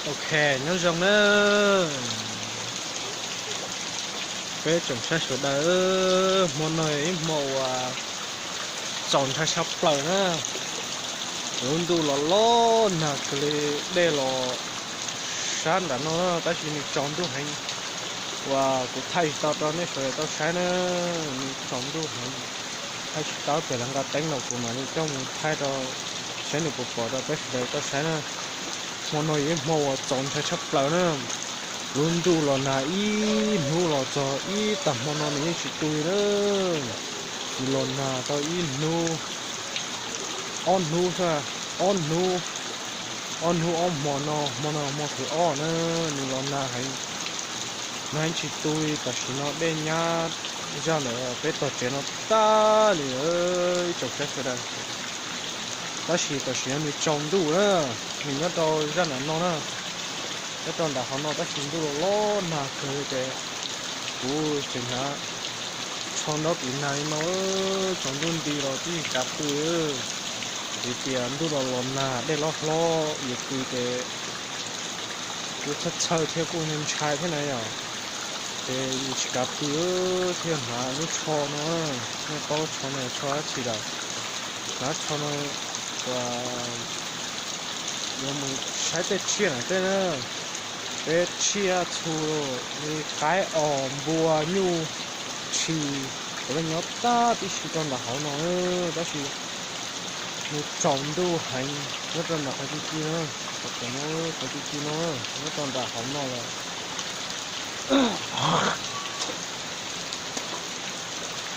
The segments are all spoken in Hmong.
Ok, nyob zoo na peb tsoom saib sawv daws, hmo no ib hmo uas txaus ntshai tshaj plaws na. Lub ntuj los los nag kawg li, dej los sab nram no na, tab sis nws tsaus ntuj heev. Uas kuv thaij tsis tau rau nej sawv daws tau saib na, nws tsaus ntuj heev. Thaij tsis tau, pem lawv nqa teeb los kuv mam li coj mus thaij rau saib nws puas pom rau peb sawv daws tau saib na. Hmo no yog ib hmo uas txaus ntshai tshaj plaws na. Lub ntuj los nag ib hnub los txog ib tag hmo no nws yeej tsis tu li na. Nws los nag tau ib hnub, ob hnub, ob hnub, ob hnub ob hmo no, hmo no hmo thib ob na, nws los nag heev. Nag heev tsis tu li, tam sim no dej nyab zaj ntawm peb tog tsev no tag li ib tsoom saib sawv daws. Tab sis tam sim no nws tsaus ntuj na, nws nyob rau zaj nram no na, nyob rau nram hauv no tab sis ntuj los los nag kawg li ces kuv tseem hnav tsho nrog kuv nag li no, tsaus ntuj nti los twb tsis kav pw. Vim tias ntuj los los nag dej los hlob yuav pw ces kuj txhawj txhawj thiab kuj ntshai thiab na yom. Ces yus tsis kav pw thiaj hnav lub tsho no, nej paub tsho no tsho dab tsi lawm. Hnav tsho no uas yuav mus saib tej tsiaj na tej na, peb tsiaj txhu li qaib os npua nyuj tshis, puav leej nyob tag tib si rau nram hauv no, tab sis nws tsaus ntuj heev nyob rau nram qhov ci ci no, qhov ci ci no, nyob rau nram hauv no lawm.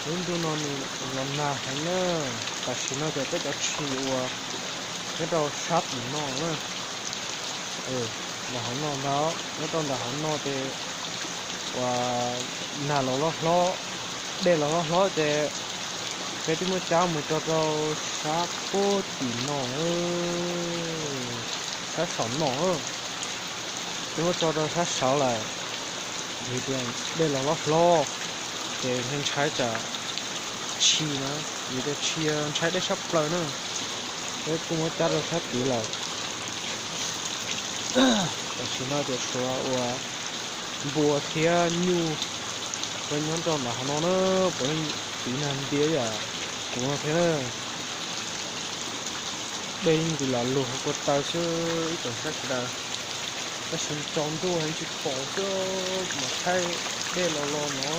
Lub ntuj no nws los nag heev na, tam sim no ces peb cov tshis uas nyob rau sab tim no na, nram hauv no ntag, nyob rau nram hauv no ces uas nag los loj hlob, dej los loj hlob ces peb twb muab cab mus tso rau sab puag tim no, sab saum no, twb muab tso rau sab saud lawm. Vim tias dej los loj hlob ces ntshai tsam tshis na, vim tias tshis ntshai dej sab plaws na, peb kuj muab cab rau sab tid lawm. Tam sim no ces suav uas npua thiab nyuj nyob rau nram hauv no na, puav leej tiv nag ntiav yam kuv no thiab na. Dej yeej ntws lam lug hauv ko taw xwb ib tsoom saib sawv daws. Tab sis tsaus ntuj heev tsis pom xwb, kuv mam thaij dej los los no.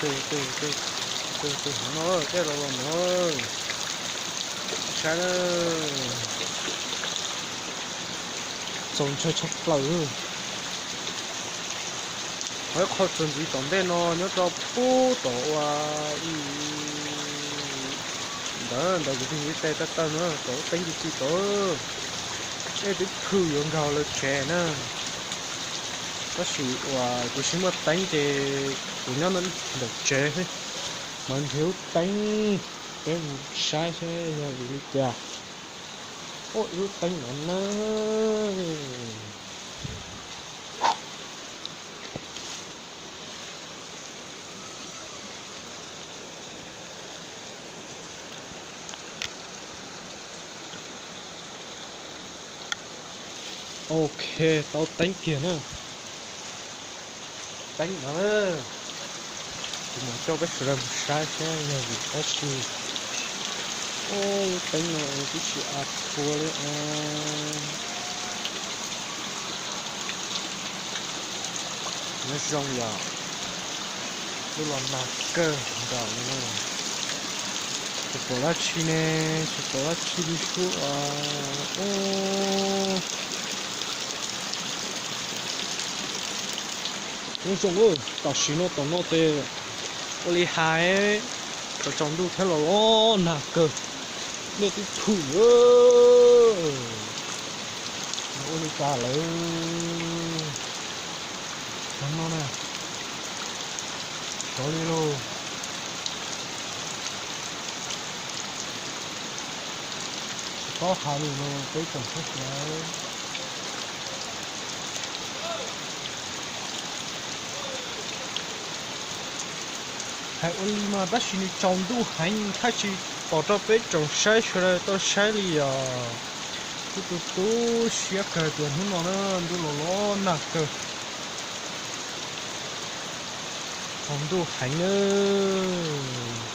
Tus tus tus tus hauv no dej los los no. Saib na, txaus ntshai tshaj plaws. Ho ib qho txuas ntxiv tom ntej no nyob rau pub tom uas ntawd ntawd kuv tig ib teg tawj tawj na, tom lub teeb ci ci tod, dej twb phwj yuav nkag lawv tsev na. Tab sis uas kuv tsis muaj teeb ces kuv nyob ntawm tsev xwb, mas nrhiav lub teeb peb mus saib seb yog vim li cas. Ua ib lub teeb no na. Ok, tau teeb kiag na. Teeb no na, kuv mam coj peb sawv daws mus saib seb yog vim dab tsi. Ua lub teeb no twb tsis a phua li. Nyob zoo yom, twb los nag kawg nkaus li na. Tsis pom dab tsi ne, tsis pom dab tsi li sub. Nyob zoo, tam sim no tom no ces ua li hais, tsaus tsaus ntuj thiab los los nag kawg, dej twb phwj. Ua li cas lawm? Tom no na, xyov li lauj. Tsis paub hais li no peb tsoom saib sawv daws. Hais ua li mas tab sis nws tsaus ntuj heev, thaij tsis pom rau peb tsoom saib sawv daws tau saib li os. Kuj tu tu siab kawg tias hnub no na ntuj los los nag kawg, tsaus ntuj heev nawb.